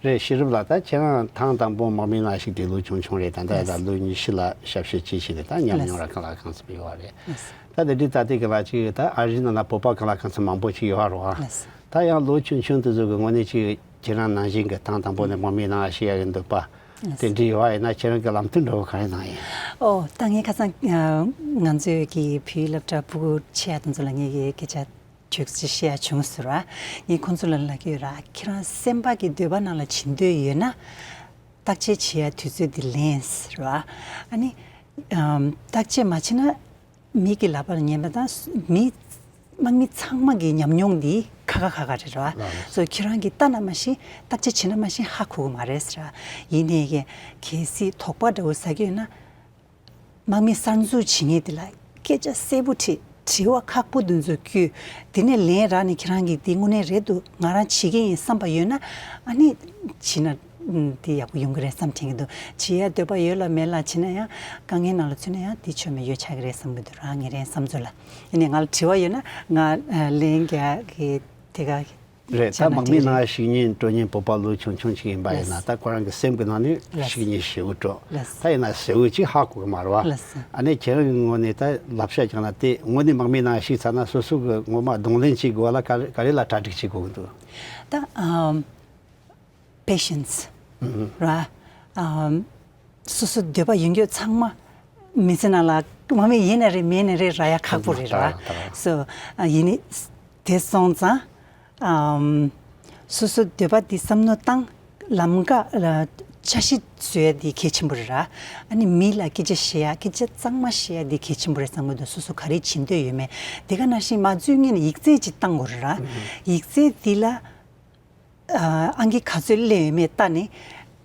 རེད། ཤེས་རབ་ལགས། ད་ཁྱེད་རང་ཐེངས་དང་པོ་དམག་མི་ནང་ཞུགས་དེ་ལོ་ཆུང་ཆུང་རེད། ད་ལྟ་ད་ལོ་ཉི་ཤུ་ལ་ཞབས་ཞུ་བྱས་བྱས་ནས་ད་ཉམས་མྱོང་ར་གང་ལ་གང་འཚམ་ཡོད་རེད། ད་དེ་འདྲའི་ད་ལྟའི་གི་ལ་ཅིག་ད་ཨ་རིའི་ནང་ལ་བོད་པ་གང་ལ་གང་འཚམ་མང་པོ་ཅིག་ཡོད་རེད། ད་ཡང་ལོ་ཆུང་ཆུང་དེ་ཚོ་གི་ངོས་ནས་ཅིག་ཁྱེད་རང་ནང་བཞིན་གི་ཐེངས་དང་པོ་ནས་དམག་མི་ནང་ཞུགས་ཡ་གི་འདོད་པ་དེ་འདྲ་ཡོད་ཡིན་ན་ཁྱེད་རང་གི་ལམ་སྟོན་འདྲ་བོ་ག་རེ་གནང་ཡིན། ཨོ་ད་ངས་ཁ་སང་ང་ཚོའི་གི་བོད་ཡིག་སློབ་གྲྭ་ཕྲུ་གུ་ཆེ་ཡ་དེ་ཚོ་ལ་ངས་གི་སྐད་ཆ་ཅིག་བཤད་ཡ་བྱུང་ཟེར་བ། ངས་ཁོང་ཚོ་ལ་ལབ་ཀྱི་ཡོད་ར། ཁྱེད་རང་སེམས་པ་གི་འདོད་པ་ནང་ལ་བྱེད་འདོད་ཡོད་ན་བརྟག་དཔྱད་བྱེད་ཡ་དུས་ཚོད་འདི་ལེན་ཟེར་བ། ཨ་ནི་ཨམ་བརྟག་དཔྱད་མ་བྱེད་ན་ མི་གི་ལག་པར་ཉན་པ་དང་མི་དམག་མི་ཚང་མ་གི་ཉམས་མྱོང་འདི་ཁ་ཁ་ཁ་ཁ་རེད་ར། ལགས་རེད། སོ་ཁྱེད་རང་གིས་ལྟ་ན་མ་ཤེས། བརྟག་དཔྱད་བྱེད་ན་མ་ཤེས། ཧ་གོ་གི་མ་རེད་ཟེར་ར། ཡིན་ནའི་གི་གལ་སྲིད་དོགས་པ་འདྲ་བོ་ཟ་གི་ཡོད་ན། དམག་མི་གསར་འཛུགས་བྱེད་མཁན་དེ་ལ་སྐད་ཆ་གསལ་པོ་དྲིས། དྲི་བ་ཁག་པོ་འདི་ཚོ་བསྐུལ། དེ་ནས་ལན་རག་ནས་ཁྱེད་རང་གིས་འདི་དངོས་གནས་རེད་འདུག་ང་རང་བྱེད་ཀྱི་ཡིན་བསམ་པ་ཡོད་ན། ཨ་ནི་བྱེད་ན་འདི་ཡག་པོ་ཡོང་གི་རེད་བསམ་དྲན་གྱི་འདུག་བྱེད་ཡ་འདོད་པ་ཡོད་ལ་མེད་ལ་བྱེད་ན་ཡང་དཀའ་ངལ་ནང་ལ་ཚུད་ན་ཡང་འདི་ཆོ་མེད་ཡོད་ཆགས་ཀྱི་རེད་བསམ་གྱི་འདུག་ར། ངའི་རང་བསམ་ཚུལ་ལ། ཡིན་ནའི་ང་ལ་དྲི་བ་ཡོད་ན་ང་ལན་རྒྱག་གི་དེ་ག་རེད། ད་བྱས་ན་དམག་མིའི་འགྲིག་ནང་ཞུགས་མཁན་སྤྲོ་ཉན་བོད་པ་ལོ་ཆུང་ཆུང་ཅིག་ཡིན་པ་ཡིན་ན། ལགས། ད་ཁོ་རང་གི་སེམས་ཀྱི་ནང་ནས་ལགས། ཞུགས་མཁན་ཞེ་པོ་སྤྲོ། ལགས། ད་ཡིན་ན་ཞེ་པོ་ཅིག་ཧ་གོ་གི་མ་རེད་བ། ལགས། ཨ་ནི་ཁྱེད་རང་གི་ངོས་ནས་ད་བསླབ་བྱ་བྱུང་ན་དེ་དངོས་གནས་དམག་མིའི་ནང་ཞུགས་ཚར་ན་སོ་སོ་གི་ངོ་མ་གདོང་ལེན་བྱེད་དགོས་ལ་ག་རེ་ག་རེ་ལ་གྲ་སྒྲིག་བྱེད་དགོས་ཀྱི་འདུག་ད་ཨམ་patience ར། ཨམ་སོ་སོ་འདོད་པ་ཡོད་རྒྱུ་ཚང་མ་མི་ཚེ་ནང་ལ་དམག་མི་ཡིན་ན་རེད་མིན་ན་རེད་རག་ཡ་ཁག་པོ་རེད་ར། ད་རང་ད་རང་སོ་ཨ་ཡིན་ནི་དེ་སོང་ཙང་ཨམ་སོ་སོ་འདོད་པ་འདི་བསམ་བློ་བཏང་། ལམ་ཀ་ལ་འཆར་གཞི་བཟོ་ཡ་འདི་གལ་ཆེན་པོ་རེད་ར། ཨ་ནི་མི་ལ་སྐད་ཆ་བཤད་ཡ་སྐད་ཆ་གཙང་མ་བཤད་ཡ་འདི་གལ་ཆེན་པོ་རེད་བསམ་གི་འདུག་སོ་སོ་ག་རེ་བྱེད་འདོད་ཡོད་མེད་དེ་ག་ནང་བཞིན་མ་འཛུལ་སྔོན་ནས་ཡིག་ཚད་ཅིག་བཏང་དགོས་རེད་ར། ཡིག་ཚད་འདི་ལ་ཨ་ཨང་ཀི་ག་ཚོད་སླེབས་ཡོད་མེད་ལྟ་ནས་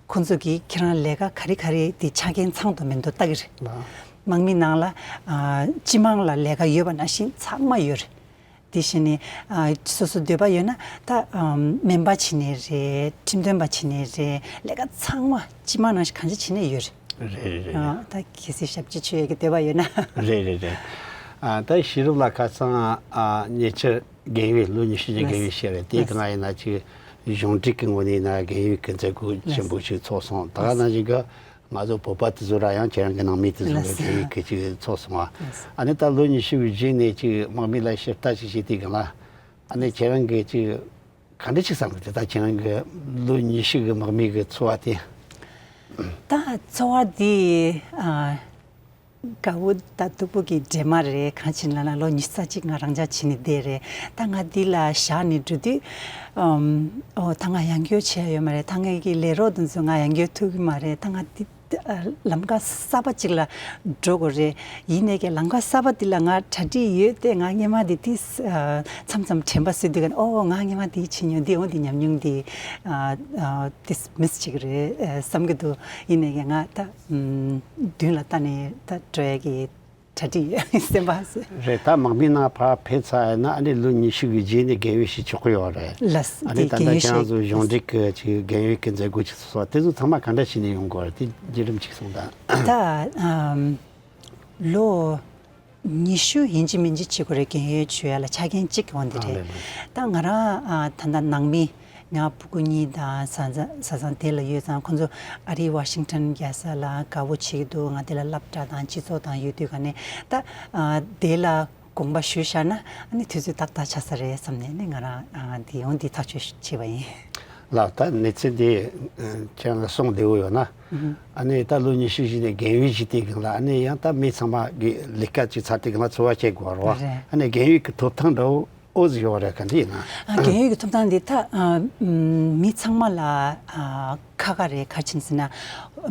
ཁོང་ཚོ་གིས་ཁྱེད་རང་ལས་ཀ་ག་རེ་ག་རེ་འདི་ཆ་རྐྱེན་ཚང་དང་མི་འདུག་ལྟ་གི་རེད། ལགས། དམག་མི་ནང་ལ་ཨ་སྤྱི་དམངས་ལ་ལས་ཀ་ཡོད་པ་ནང་བཞིན་ཚང་མ་ཡོད་རེད། དེ་བཞིན་ནི་ཨ་སོ་སོ་འདོད་པ་ཡོད་ན་ད་ཨམ་སྨན་པ་བྱེད་ནི་རེད། ཁྲིམས་དོན་པ་བྱེད་ནི་རེད། ལས་ཀ་ཚང་མ་སྤྱི་དམངས་ནང་བཞིན་གང་ཅི་བྱེད་ནི་ཡོད་རེད། རེད་རེད་རེད། ཨ་ད་གལ་སྲིད་ཞབས་ཕྱི་བྱེད་ཡས་ཀྱི་འདོད་པ་ཡོད་ན། རེད་རེད་རེད། ཨ་ད་ཤེས་རབ་ལགས་ཁ་སང་ཨ་ཉེ་ཆར་རྒན་ཡོལ་ལོ་ཉི་ཤུ་ཅན་རྒན་ཡོལ་བྱས་རེད། དེའི་སྒང་ཡིན་ན་ཅིག་གཞུང་འབྲེལ་གྱི་ངོས་ནས་ཡིན་ན་རྒན་ཡོལ་གྱི་མཛད་སྒོ་ཆེན་པོ་ཞིག་ཚོགས་སོང་། ད་ག་ནང་བཞིན་གྱི་ང་ཚོ་བོད་པ་དེ་ཚོ་ར་ཡང་ཁྱེད་རང་གི་ནང་མི་དེ་ཚོ་ལ་རྒན་ཡོལ་གྱི་ཅིག་ཚོགས་སོང་བ། ཨ་ནི་ད་ལོ་ཉི་ཤུ་གི་རྗེས་ནས་ཅིག་དམག་མི་ལ་ཞིབ་ལྟ་ཞིག་བྱས་དུས་སྒང་ལ་ཨ་ནི་ཁྱེད་རང་གི་ཅིག་ག་འདྲ་ཅིག་བསམ་གི་འདུག་ད་ཁྱེད་རང་གི་ལོ་ཉི་ཤུ་གི་དམག་མི་གི་འཚོ་བ་དེ། ད་འཚོ་བ་འདི་ཨ། དགའ་བོ་དང་སྡུག་པོ་གི་འདྲེས་མ་རེད། གང་ཕྱིན་ལབ་ན་ལོ་ཉི་ཤུ་རྩ་གཅིག་ང་རང་འཇགས་བྱས་ནས་བསྡད་རེད། ད་ང་འདི་ལ་བཞག་ནས་འགྲོ་དུས་ཨམ། ཨོ་ད་ང་ཡང་སྐྱོར་བྱས་ཡོད་མ་རེད། ད་ངའི་གི་ལས་རོགས་དེ་ཚོ་ང་ཡང་སྐྱོར་ཐུབ་ཀྱི་མ་རེད། ད་ང་འདི་ཨ་ལམ་ཁ་གསར་པ་ཅིག་ལ་འགྲོ་དགོས་རེད། ཡིན་ནའི་གི་ལམ་ཁ་གསར་པ་འདི་ལ་ང་གྲ་སྒྲིག་ཡོད་དེ། ང་སྔོན་མ་འདི་ཏིས་ཨ་མཚམས་མཚམས་དྲན་པ་གསོས་དུས་ག་ཨོ་ང་སྔོན་མ་འདི་བྱས་མྱོང་། འདི་འོ་འདི་ཉམས་མྱོང་འདི་ཨ་ཨ་ཏིས་མིས་ཅིག་རེད་ཨ་བསམ་གི་འདུག་ཡིན་ནའི་གི་ང་ད། མདུན་ལ་ལྟ་ནས་ད་འགྲོ་ཡ་གི་གྲ་སྒྲིག་ཡོད་སེམས་པ་ཟེར། རེད། ད་དམག་མི་ནང་ཕར་ཕེབས་ཚར་ཡ་ན་ཨ་ནི་ལོ་ཉི་ཤུ་གི་རྗེས་ནས་རྒན་ཡོལ་ཞིག་ཆོག་གི་ཡོད་རེད། ལགས། ཨ་ནི་ད་ལྟ་ཁྱེད་རང་ཚོ་གཞུང་འབྲེལ་གི་ཅིག་རྒན་ཡོལ་གི་མཛད་སྒོ་ཅིག་ཚོགས་སོང་བ་དེ་ཚོ་ཚང་མ་ག་འདྲ་བྱས་ནས་ཡོང་དགོས་རེད། དེ་བརྒྱུད་རིམ་ཅིག་གསུངས་དང་། ད་ཨམ་ལོ། ཉི་ཤུ་ཡིན་གཅིག་མིན་གཅིག་བྱེད་དགོས་རེད། རྒན་ཡོལ་བྱེད་ཡ་ལ་ཆ་རྐྱེན་གཅིག་གི་འོང་དེ་རེད། ཨ་ལེ་ལེ། ད་ང་རང་ཨ་ད་ལྟ་ནང་མི་ང་སྤུ་གུ་གཉིས་དང་བཟའ་ཚང་བཟའ་ཚང་དེ་ལ་ཡོད་ཙང་ཁོང་ཚོ་ཨ་རི་ཝ་ཤིང་ཊོན་རྒྱལ་ས་ལ་དགའ་བོ་བྱེད་ཀྱི་འདུག་ང་དེ་ལ་སློབ་གྲྭ་དང་སྤྱི་ཚོགས་དང་ཡོད་དུས་ག་ནས་ད་ཨ་དེ་ལ་དགོངས་པ་ཞུས་བཞག་ན་ཨ་ནི་དུས་ཚོད་ཏག་ཏག་ཆགས་ས་རེད་བསམ་ནས་ནི་ང་རང་ཨ་དེ་ཡོང་དེ་ཐག་གཅོད་བྱས་པ་ཡིན། ལགས། ད་གནས་ཚུལ་འདི་ཁྱེད་རང་གསུང་བདེ་བོ་ཡོད་ན། ཨ་ནི་ད་ལོ་ཉི་ཤུ་བཞི་ནས་རྒན་ཡོལ་ཞིག་དེ་གང་ལ་ཨ་ནི་ཡང་ད་མི་ཚང་མ་གི་ལས་ཀ་ཅིག་ཚར་དེ་གང་ལ་འཚོ་བ་སྐྱེལ་དགོས་རེད་བ། རེད། ཨ་ནི་རྒན་ཡོལ་གྱི་ཐོབ་ཐང་འདྲ་བོ་ཨོ་ཟིག་ཡོད་རེད་ག་འདི་ཡིན་ན། ཨ་རྒན་ཡོལ་གྱི་ཐོབ་ཐང་འདི་ད་ཨ་མི་ཚང་མ་ལ་ཨ་ཁག་ཁག་རེད། ག་རེ་བྱས་ནས་ཟེར་ན་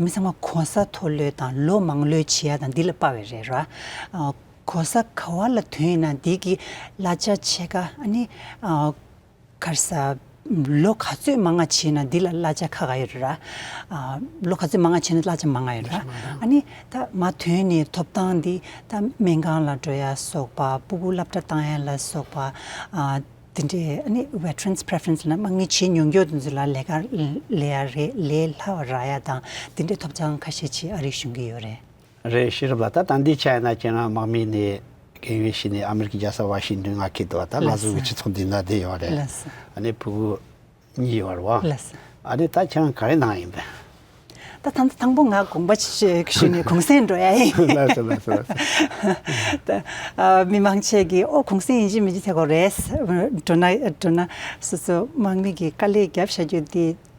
མི་ཚང་མ་གོ་ས་མཐོ་ལོས་དང་ལོ་མང་ལོས་བྱེད་ཡ་དང་འདི་ལ་དཔའ་བའི་རེད་ར། ཨ་གོ་ས་ག་བ་ལ་ཐོན་ཡིན་ན་འདི་གི་གླ་ཆ་ཕྱེད་ཀ་ཨ་ནི་ཨ། ག་རེ་ཟ། ལོ་ག་ཚོད་མང་ང་བྱས་ན་འདི་ལ་གླ་ཆ་ཁག་ཁག་ཡོད་རེད་ར། ཨ་ལོ་ག་ཚོད་མང་ང་བྱས་ན་གླ་ཆ་མང་ང་ཡོད་ར། ཨ་ནི་ད་མ་ཐོན་ནས་ཐོབ་ཐང་འདི་ད་སྨན་ཁང་ལ་འགྲོ་ཡ་སོགས་པ། སྤུ་གུ་སློབ་གྲྭ་བཏང་ཡ་ལ་སོགས་པ། ཨ་དེ་འདྲའི་ཨ་ནི་Veterans Preference ལབ་ན་དམག་མི་བྱེད་མྱོང་མཁན་དེ་ཚོ་ལ་ལས་ཀ་ལས་ཡ་རེད། ལས་སླ་བ་རག་ཡ་དང་དེ་འདྲའི་ཐོབ་ཐང་ཁ་ཤས་ཅིག་ཨ་རིས་ཞུ་གི་ཡོད་རེད། རེད། ཤེས་རབ་ལགས། ད་ད་འདི་ཆ་ཡིན་ན་ཁྱེད་རང་དམག་མི་ནས་རྒན་ཡོལ་ཞིག་ནས་ཨ་མི་རི་ཀའི་རྒྱལ་ས་ཝ་ཤིང་ཏོན་ང་ཁེལ་འདུག་ད་ང་ཚོ་གི་སྤྱི་ཚོགས་འདི་ན་བསྡད་ཡོད་རེད། ལགས་སོ། ཨ་ནི་ཕྲུ་གུ་གཉིས་ཡོད་རེད་བ། ལགས་སོ། ཨ་ནི་ད་ཁྱེད་རང་ག་རེ་གནང་ཡིན་པས། ད་ད་དང་པོ་ང་དགོངས་པ་ཞུ་ནས་གུང་སེང་འགྲོ་ཡ་ཡིན། ལགས་སོ་ལགས་སོ་ལགས་སོ། ད་ཨ་མི་མང་ཆེ་གིས་ཨོ་གུང་སེང་ཡིན་གཅིག་མིན་གཅིག་ཐེག་གོ་རེད། འགྲོ་ན་འགྲོ་ན་སོ་སོ་དམག་མི་གི་དཀའ་ལས་རྒྱབ་བཞག་རྒྱུ་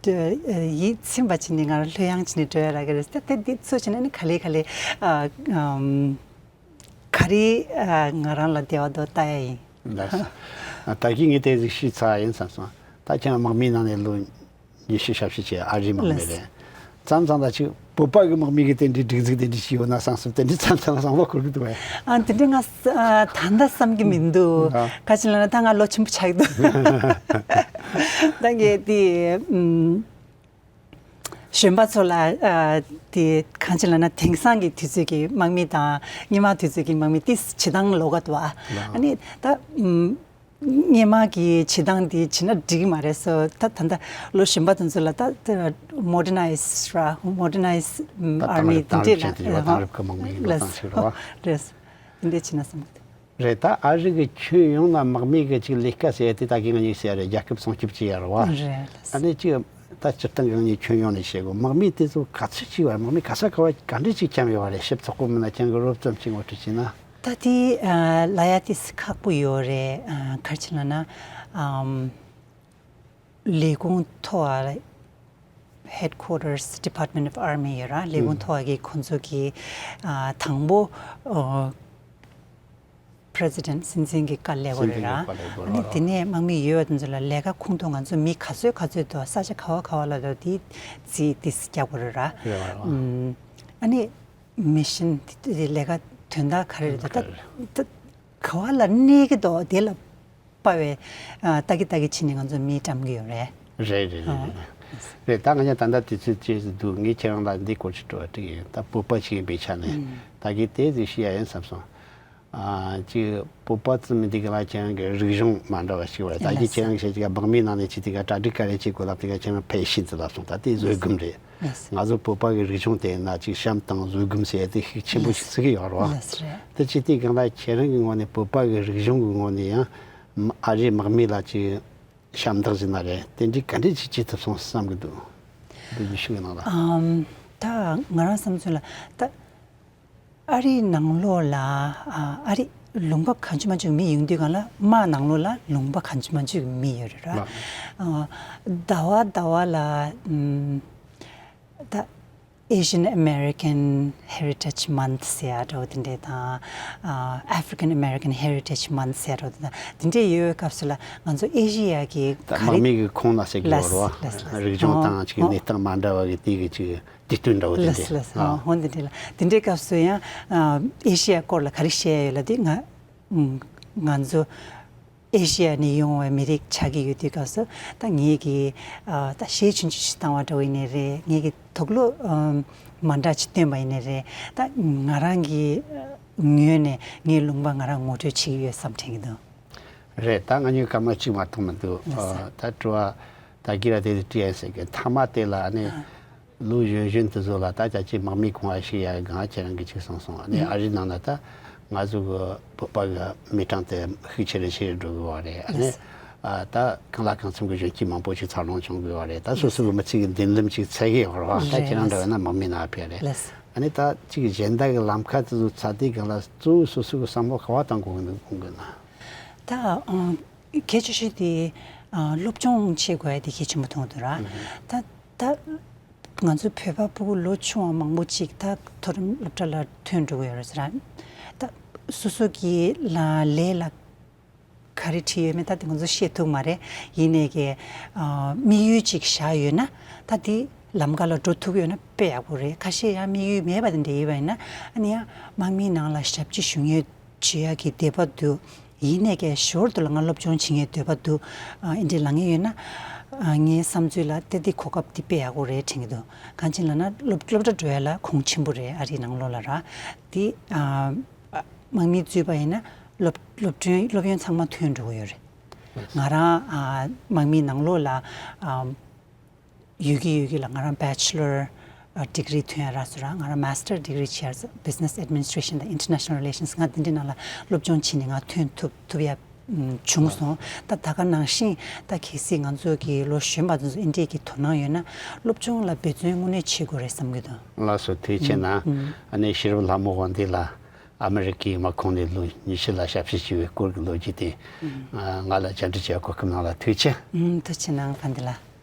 དེ། ཡིད་ཚིམ་པ་བྱས་ནས་ང་རང་ལྷོད་ཡངས་བྱས་ནས་འགྲོ་ཡ་རག་གི་རེད། ད་དེ་འདི་ཚོ་བྱས་ན་ནི་ག་ལེ་ག་ལེ་ཨ་ཨམ་ག་རེ་ཨ་ང་རང་ལ་བདེ་བ་འདུག་ལྟ་ཡ་ཡིན། ལགས་སོ། ད་གིན་ངས་དེ་ཟིག་ཤེས་ཚར་ཡིན་བསམ་སོང་། ད་ཁྱེད་རང་དམག་མིའི་ནང་ནས་ལོ་ཉི་ཤུ་ཞབས་ཕྱི་བྱས་ཨ་རིའི་དམག་མི་ལགས་སོ། རེད། མཚམས་མཚམས་ལ་ཅིག་བོད་པ་གི་དམག་མི་གི་དེ་འདྲའི་སྒྲིག་འཛུགས་དེ་འདྲ་ཞིག་ཡོད་ན་བསམ་སོང་། དེ་འདྲའི་མཚམས་མཚམས་ལ་བསམ་བློ་འཁོར་གི་འདུག་བས། ཨ། དེ་འདྲ་ང་ཨ་ད་ལྟ་བསམ་གྱི་མི་འདུག་ཨ། ག་ཅི་ལབ་ན་ད་ང་ལོ་ཆེན་པོ་ཆགས་ཀྱི་འདུག་ད་ངས་དེ་ཨམ། གཞོན་པ་ཚོ་ལ་ཨ་དེ་གང་ཅི་ལབ་ན་དེང་སང་གི་དུས་ཚོད་ཀྱི་དམག་མི་དང་སྔོན་མ་དུས་ཚོད་ཀྱི་དམག་མི་དེ་བྱེད་སྟངས་ལོགས་ཀ་འདུག་ཨ། ཨ་ནི་ད་ཨམ། སྔོན་མ་གི་བྱེད་སྟངས་འདི་བྱེད་ན་འགྲིག་གི་མ་རེད་སོ། ད་ད་ལྟ་ལོ་གཞོན་པ་དེ་ཚོ་ལ་ད་ད་མོ་ཌར་ནའི་ཟི་ར། མོ་ཌར་ནའི་ཟི་ད་ཨར་མི་དེ་དེང་འདྲས་རབས་ཅན་དུ་ཡོད། ལ་དེང་རབས་ཀྱི་དམག་མི་ཡིན་པ་ལ་དང་ཟེར་བ། རེད། དེ་འདྲས་བྱེད་ན་བསམ་གི་འདུག་རེད། ད་ཨ་རི་གི་ཁྱོན་ཡོངས་ལ་དམག་མི་གི་ཅིག་ལས་ཀ་ཟེར་ཡ་དེ་ད་གིན་ང་གཉིས་ཟེར་ཡ་རེད། རྒྱལ་ཁབ་སྲུང་སྐྱོབ་བྱེད་ཡ་རེད་བ། རེད། ཨ་ནི་ཅིག་ད་སྤྱིར་བཏང་གི་ང་གཉིས་ཁྱོན་ཡོངས་ནས་བཤད་དགོས། དམག་མི་དེ་ཚོ་ག་ཚོད་ཅིག་བ། དམག་མི་ག་ས་ག་བ་ག་འདྲས་ཅིག་འཁྱམས་ཡོད་བ་རེད། ཞིབ་ཚགས་པོ་མིན་ན་ཁྱེད་ཀྱིས་རོབ་ཙམ་ཅིག་ངོ་སྤྲོད་བྱས་ན། ད་དེ་ཨ་ལབ་ཡ་དེ་ཁག་པོ་ཡོད་རེད། ཨ་ག་རེ་བྱས་ལབ་ན་ཨམ། ལས་ཁུངས་མཐོ་བ། Headquarters Department of Army ཡོད་ར། ལས་ཁུངས་ཨུམ། མཐོ་བ་གི་ཁོང་ཚོ་གི་ཨ་དང་པོ་ཨ་President སྲིད་འཛིན་གྱི་བཀའ་ལས་དགོས་རེད་ར། སྲིད་འཛིན་གྱི་བཀའ་ལས་དགོས་རེད། ཨ་ནི་དེ་ནས་དམག་མི་ཡོད་པ་དེ་ཚོ་ལ་ལས་ཀ་ཁུངས་གཏོགས་ང་ཚོ་མི་ག་ཚོད་ག་ཚོད་འདུག་ས་ཆ་ག་བ་ག་བ་ལ་འདུག་དེ་རྩིས་དེ་རྒྱག་དགོས་རེད་ར། རེད་བ། ཨུམ། ཨ་ནི་མི་ཤན་དེ་ལས་ཀ་དོན་དག་ག་རེ་རེད་འདུག་ད་ད་ག་བ་ལ་གནས་ཀྱི་འདུག་དེ་ལ་དཔའ་བའི་ཨ་ལྟ་གི་ལྟ་གི་ཕྱིན་ནས་ང་ཚོ་མི་བཀྲམ་གི་ཡོད་རེད། རེད་རེད་རེད་ཨ་རེད་རེད། རེད། ད་ང་ཡང་ད་ལྟ་དུས་ཚོད་ཅེས་སུ་འདུག་ངས་ཁྱེད་རང་ལ་འདི་སྐོར་ཅིག་དྲི་བ་དྲིས་ཡིན། ད་བོད་པ་ཞིག་ཡིན་པའི་ཆ་ནས་ཨུམ། ད་གི་དེ་ཟིག་ཤེས་ཡ་ཡིན་བསམ་སོང་། ཨ་ཅིག་བོད་པ་ཙམ་མིན། འདི་ག་ལ་ཁྱེད་རང་གི་རིག་གཞུང་མ་འདྲ་བ་ཞིག་བ་རེད། ད་གི་ཁྱེད་རང་གི་བཤད་ཅིག་དམག་མིའི་ནང་ནས་ཅིག་དེ་ག་གྲ་སྒྲིག་ག་རེ་བྱེད་དགོས་ལབ། དེ་ག་ཁྱེད་རང་ཕལ་ཤིན་ཏུ་ལབ་སོང་། ད་དེ་བཟོད་སྒོམ་རེད། ལགས་སོ། ང་ཚོ་བོད་པ་གི་རིག་གཞུང་དེ་ན་ཅིག་བྱམས་དང་བཟོད་སྒོམ་ཟེར་ཡ་དེ་ཤུགས་ཆེན་པོ་ཞིག་ལགས་སོ། ཚིག་གི་ཡོད་རེད་བ། ལགས་སོ་རེད། དེ་ཅི་སྟེ་གང་ལ་ཁྱེད་རང་གི་ངོས་ནས་བོད་པ་གི་རིག་གཞུང་གི་ངོས་ནས་ཡང་ཨ་རིའི་དམག་མི་ལ་ཅིག་ཞབས་འདེགས་ཟེར་ན་རེད། དེ་འདྲའི་ག་འདྲས་ཅིག་བྱེད་ཐུབ་སོང་བསམ་གི་འདུག་འདི་ཉི་ཤུ་གི་ནང་ལ། ཨམ། ད་ང་རང་བསམ་ཚུལ་ལ་ད། ཨ་རིའི་ནང་ལོགས་ལ་ཨ་ཨ་རི་ལུང་པ་གང་བྱུང་མང་བྱུང་མི་ཡོང་དུས་སྒང་ལ་དམག་ནང་ལོགས་ལ་ལུང་པ་གང་བྱུང་མང་བྱུང་མི་ཡོད་རེད་ར། ལགས། ཨ་ཟླ་བ་ཟླ་བ་ལ་ཨམ་ད་Asian American Heritage Month ཟེར་ཡ་འདྲ་བོ་དེ་འདྲས་དང་ཨ་African American Heritage Month ཟེར་ཡ་འདྲ་བོ་དེ་འདྲས་ཡོད་པའི་སྐབས་སུ་ལ་ང་ཚོ་ཨེ་ཤི་ཡ་གི་ད་ག་རེ་དམག་མི་གི་ཁོངས་ལ་ཟེར་གི་ཡོད་རེད་བ། ལགས་ལགས་ལགས། རིག་གཞུང་དང་ཅིག་ཨོ་གནས་སྟངས་མ་འདྲ་བ་གི་དེ་གི་ཅིག་དེ་སྟོན་འདྲ་བོ་དེ་ལགས་འདྲས། ལགས། ཨ། ཨོ་འོ་འདི་འདྲས་ལ། དེ་འདྲའི་སྐབས་སུ་ཡང་ཨ་ཨེ་ཤི་ཡ་སྐོར་ལ་ག་རེ་བཤད་ཡ་ཡོད་ལབ་དུས་ང་ང་ཚོ་ཨེ་ཤི་ཡ་ནས་ཡོང་བའི་མི་རིགས་ཆགས་ཀྱི་ཡོད་དུས་སྐབས་སུ་ད་ངེད་ཀྱིས་ཨ་ད་གཞས་ཆུང་ཆུང་ཞིག་བཏང་བ་འདྲ་བོ་ཡིན་ནའི་རེད། ངེད་ཀྱིས་དུག་ལོག་ཨམ་མ་འདྲ་ཅིག་བཏོན་པ་ཡིན་ནའི་རེད། ད་ང་རང་གི་ངོས་ནས་ངའི་ལུང་པ་ང་རང་ངོ་སྤྲོད་བྱེད་ཀྱི་ཡོད་བསམ་དྲན་གྱི་འདུག་རེད། ད་ང་གཉིས་སྐར་མ་གཅིག་མ་གཏོགས་མི་འདུག་ལགས་སོ། ཨ་ད་དྲི་བ་ད་གི་ར་དེ་དྲི་ཡ་ཟེར་གི་མཐའ་མ་དེ་ལ་ཨ་ནི། ཨ། ལོ་གཞོན་གཞོན་དེ་ཚོ་ལ་ད་ཅག་ཅིག་དམག་མིའི་ཁོངས་ལ་ཞུགས་ཡ་གང་ཁྱེད་རང་གིས་ཅིག་གསུངས་སོང་། ཨ་ནི་ཨ་རིའི་ནང་ན་ད་ང་ཚོ་གི་བོད་པ་གི་མི་གྲངས་དེ་ཤུགས་ཆེ་རུ་ཆེ་རུ་འགྲོ་གི་ཡོད་རེད། ཨ་ནི་ཨ་ད་གང་ལ་གང་འཚམ་གི་གཞོན་སྐྱེས་མང་པོ་ཞིག་འཚར་ལོངས་བྱུང་གི་ཡོད་རེད། ད་སོ་སོ་གི་མི་ཚེ་གི་མདུན་ལམ་ཅིག་འཚོལ་གི་ཡོད་རེད་བ། ད་ཁྱེད་རང་འདྲ་བ་ན་དམག་མིའི་ནང་ཕེབས་རེད། ཨ་ནི་ད་ཅིག་གཞན་དག་གི་ལམ་ཁ་དེ་ཚོ་ཚར་དུས་གང་ལ་གཙོ་བོ་སོ་སོ་གི་བསམ་བློ་ག་བ་བཏང་དགོས་ཀྱི་འདུག་དགོངས་ཀྱི་ན། ད་ཨང་གལ་ཆེ་ཤོས་དེ་ཨ་སློབ་སྦྱོང་བྱེད་དགོས་ཡ་དེ་གལ་ཆེན་པོ་མཐོང་གི་འདུག་ར། ད་ད། ང་ཚོ་བོད་པ་ཕྲུ་གུ་ལོ་ཆུང་བ་མང་པོ་ཅིག་ད་མཐོ་རིམ་སློབ་གྲྭ་ལ་ཐོན་འགྲོ་གི་ཡོད་རེད་ཟེར། ད་སོ་སོ་གི་ལ་ལས་ལ་ག་རེ་བྲིས་ཡོད་མེད་ད་དེ་ང་ཚོ་ཤེས་ཐུབ་མ་རེད། ཡིན་ནའི་གི་ཨ་དམིགས་ཡུལ་ཅིག་བཞག་ཡོད་ན་ད་དེ་ལམ་ཁ་ལ་འགྲོ་ཐུབ་ཡོད་ན་དཔེ་ཡག་པོ་རེད། ཁ་ཤས་ཡང་དམིགས་ཡུལ་མེད་པ་དེ་འདྲ་ཡིན་པ་ཡིན་ན་ཨ་ནི་ཡང་དམག་མིའི་ནང་ལ་ཞབས་ཕྱི་ཞུ་མཁན་བྱེད་ཡག་གི་འདོད་པ་འདུག་ཡིན་ནའི་ཀྱང་ཞོར་དུ་ལ་ང་སློབ་སྦྱོང་བྱེད་མཁན་འདོད་པ་འདུག་ཨ་འདི་འདྲའི་ལངས་ཡོད་ན། ཨ་ངའི་བསམ་ཚུལ་ལ་ཏེ་འདི་གོ་སྐབས་འདི་དཔེ་ཡག་པོ་རེད་དྲན་གྱི་འདུག་གང་ཅི་ལབ་ན་སློབ་སློབ་གྲྭ་འགྲོ་ཡ་ལ་གོང་ཆེན་པོ་རེད། ཨ་རིའི་ནང་ལོགས་ལ་ར། འདི་ཨ་དམག་མི་བཙུད་པ་ཡིན་ན་སློབ་སློབ་གྲྭའི་སློབ་ཡོན་ཚང་མ་ཐོན་འགྲོ་གི་ཡོད་རེད། ང་རང་ཨ་དམག་མིའི་ནང་ལོགས་ལ་ཨ། ཡོད་ཀྱི་ཡོད་ཀྱི་ལ་ང་རང་བེ་ཆི་ལར་ཌི་གི་རི་ཐོན་ཡ་རག་སོང་ར། ང་རང་མ་སི་ཊར་ཌི་གི་རི་བྱས་ར། Business Administration དང་International Relations ང་འདི་འདྲའི་ནང་ལ་སློབ་སྦྱོང་བྱས་ནས་ང་ཐོན་ཐུབ་ཐུབ་ཡ་བྱུང་སོང་། ད་ད་ག་ནང་བཞིན་ད་གལ་སྲིད་ང་ཚོ་གི་ལོ་གཞོན་པ་ཚོ་ཚོ་ཨིན་ཌི་ཡ་གི་དོ་སྣང་ཡོད་ན་སློབ་སྦྱོང་ལ་འབད་བརྩོན་དངོས་གནས་བྱེད་དགོས་རེད་བསམ་གྱི་འདུག་ལགས་སོ། ཐུགས་རྗེ་ཆེ་གནང་། ཨ་ནི་ཤེས་རབ་ལྷ་མོ་དབང་འདུས་ལགས། ཨ་མི་རི་ཀའི་དམག་ཁོངས་ནས་ལོ་ཉི་ཤུ་ལ་ཞབས་ཕྱི་བྱས་པའི་སྐོར་གྱི་ལོ་རྒྱུས་དེ་ང་ལ་བཅར་འདྲི་བྱས་གོ་སྐབས་གནང་ལ་ཐུགས་རྗེ་ཆེ། ཐུགས་རྗེ་གནང་། ཕན་བདེ་ལགས།